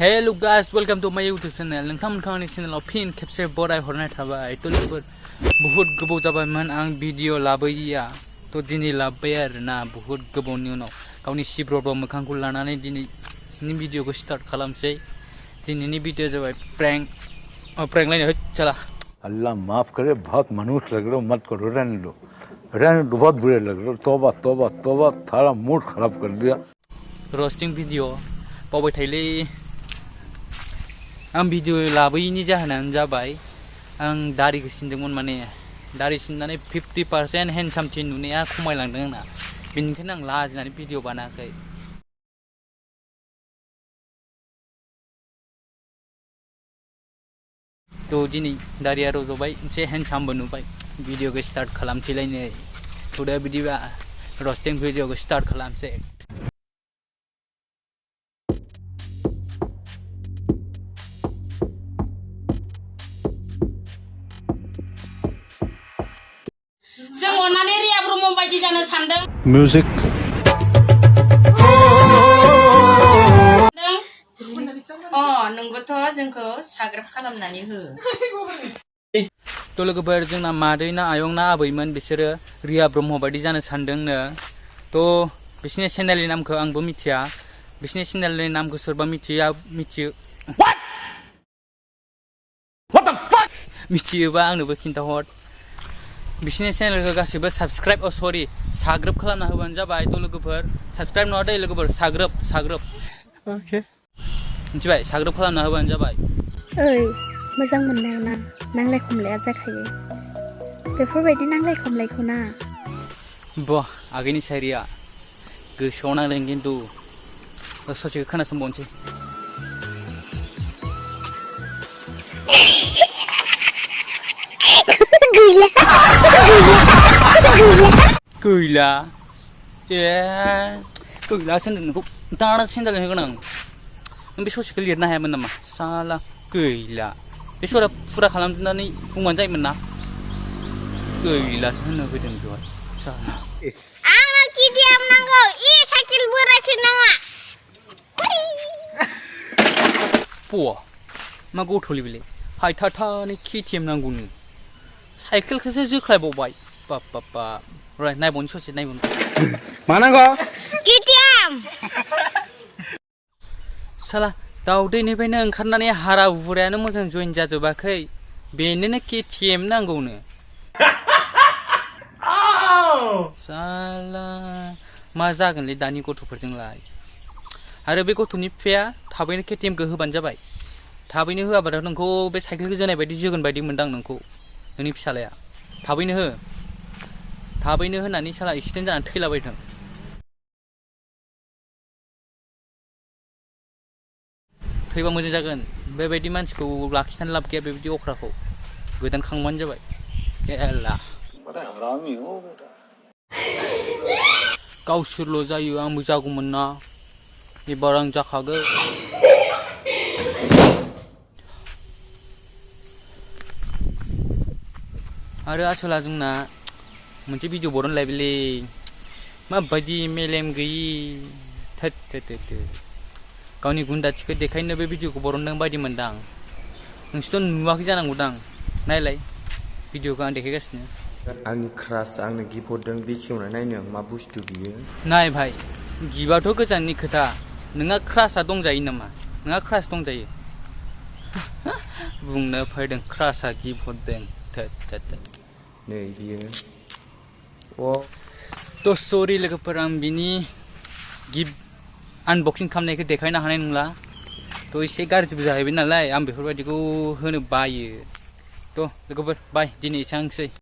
Hello guys, welcome to my YouTube channel. नोंथांमोननि चेनेलाव फिन खेबसे बराय हरनाय थाबाय। तो लोगोफोर बहुत गोबाव जाबायमोन आं भिडिअ लाबोयैया। तो दिनै लाबोबाय आरोना बहुत गोबावनि उनाव गावनि सिब्रबो मोखांखौ लानानै दिनैनि भिडिअखौ स्टार्ट खालामसै। दिनैनि भिडिअ जाबाय प्रैंक लाइन चला। अल्लाह माफ करे, बहुत मनुष्य लग रहे हो, मत करो, रहने दो, बहुत बुरे लग रहे हो। तौबा तौबा तौबा, थारा मूड खराब कर दिया। रोस्टिंग भिडिअ बावबाय थायोलै। आं भिडिअ लाबोयैनि जाहोनानो जाबाय आं दारिखौ सिनदोंमोन, माने दारि सिननानै 50% हेन्डसामथि नुनाया खमायलांदों आंना, बेनिखायनो आं लाजिनानै भिडिअ बानायाखै। तो दिनै दारिया रज'बाय, एसे हेन्डसामबो नुबाय, भिडिअखौ स्टार्ट खालामसैलायनै। थुदो बिदिबा रोस्टिं भिडिअखौ स्टार्ट खालामसै। जों अननानै रिया ब्रह्म बायदि जानो सानदों। म्यूजिक नोंबोथ' जोंखौ साग्राब खालामनानै हो। तो लोगोफोर जोंना मादै ना आयं ना आबैमोन, बिसोरो रिया ब्रह्म बायदि जानो सानदोंनो। तो बिसोरनि चेनेलनि नामखौ आंबो मिथिया, बिसोरनि चेनेलनि नामखौ सोरबा मिथियोबा आंनोबो खिन्थाहर। बिसोरनि चेनेलखौ गासिबो साबस्क्राइब साग्रोब खालामना होबानो जाबाय। तो लोगोफोर साबस्क्राइब नङा दे लोगोफोर, साग्रोब ओके मिथिबाय, साग्रोब खालामना होबानो जाबाय। ओइ मोजां मोननायाव ना नांलाय खमलाया जाखायो, बेफोरबायदि नांलाय खमलायखौ ना। बा आगैनि सायरिया गोसोआव नांदों, खिन्थु ससेखौ खोनासंबावनोसै। गैला होनदों नोंखौ दाना सेन्देल होगोन आं। नों बे ससेखौ लिरनो हायामोन नामा साला? गैला, बे सरा फुरा खालामजोबनानै बुंबानो जायोमोन ना। गैलासो होननो फैदों बेवहाय साला। आंनो केटिएम नांगौ, साइकेल बोरायसो नाङा। मा गथ'लै बेलाय, हायथाथानै केटिएम नांगौनो, साइकेलखौसो जोख्लायबावबाय। बाब नायबावनि ससे नायबावनि। मा नांगौ? केटिएम। साला दाउदैनिफ्रायनो ओंखारनानै हारा हुरायानो मोजां जइन जाजोबाखै, बेनोनो केटिएम नांगौनो। साला मा जागोनलै दानि गथ'फोरजोंलाय। आरो बे गथ'नि बिफाया थाबैनो केटिएमखौ होबानो जाबाय। थाबैनो होआबाथ' नोंखौ बे साइकेलखौ जोनाय बायदि जोगोन बायदि मोनदां नोंखौ, नोंनि फिसालाया। थाबैनो हो, थाबैनो होनानै साला एक्सिडेन्ट जानानै थैलाबायथों। थैबा मोजां जागोन, बेबायदि मानसिखौ लाखिनानै लाब गैया, बेबायदि अख्राखौ गोदान खांबानो जाबाय। गेला गावसोरल' जायो, आंबो जागौमोन ना, एबार आं जाखागोन। आरो आसोला जोंना मोनसे भिडिअ बरनलायबायलै, माबायदि मेलेम गैयि, गावनि गुन्दाथिखौ देखायनो बे भिडिअखौ बरनदों बायदि मोनदां। नोंसोरथ' नुवाखै जानांगौदां, नायलाय भिडिअखौ आं देखायगासिनो। आंनि क्रास आंनो गिफ्ट हरदों, बेखेवना नायनो मा बुस्थु बियो। नाय भाई, गिफ्टआथ' गोजाननि खोथा, नोंहा क्रासआ दंजायो नामा? नोंहा क्रास दंजायो? बुंनो फैदों क्रासआ गिफ्ट हरदों। नै बियो। तो सरि लोगोफोर, आं बिनि गिफ्ट आनबक्सिं खालामनायखौ देखायनो हानाय नंला। तो एसे गाज्रिबो जाहैबाय नालाय, आं बेफोरबायदिखौ होनो बायो। तो लोगोफोर बाय, दिनै एसेबांसै।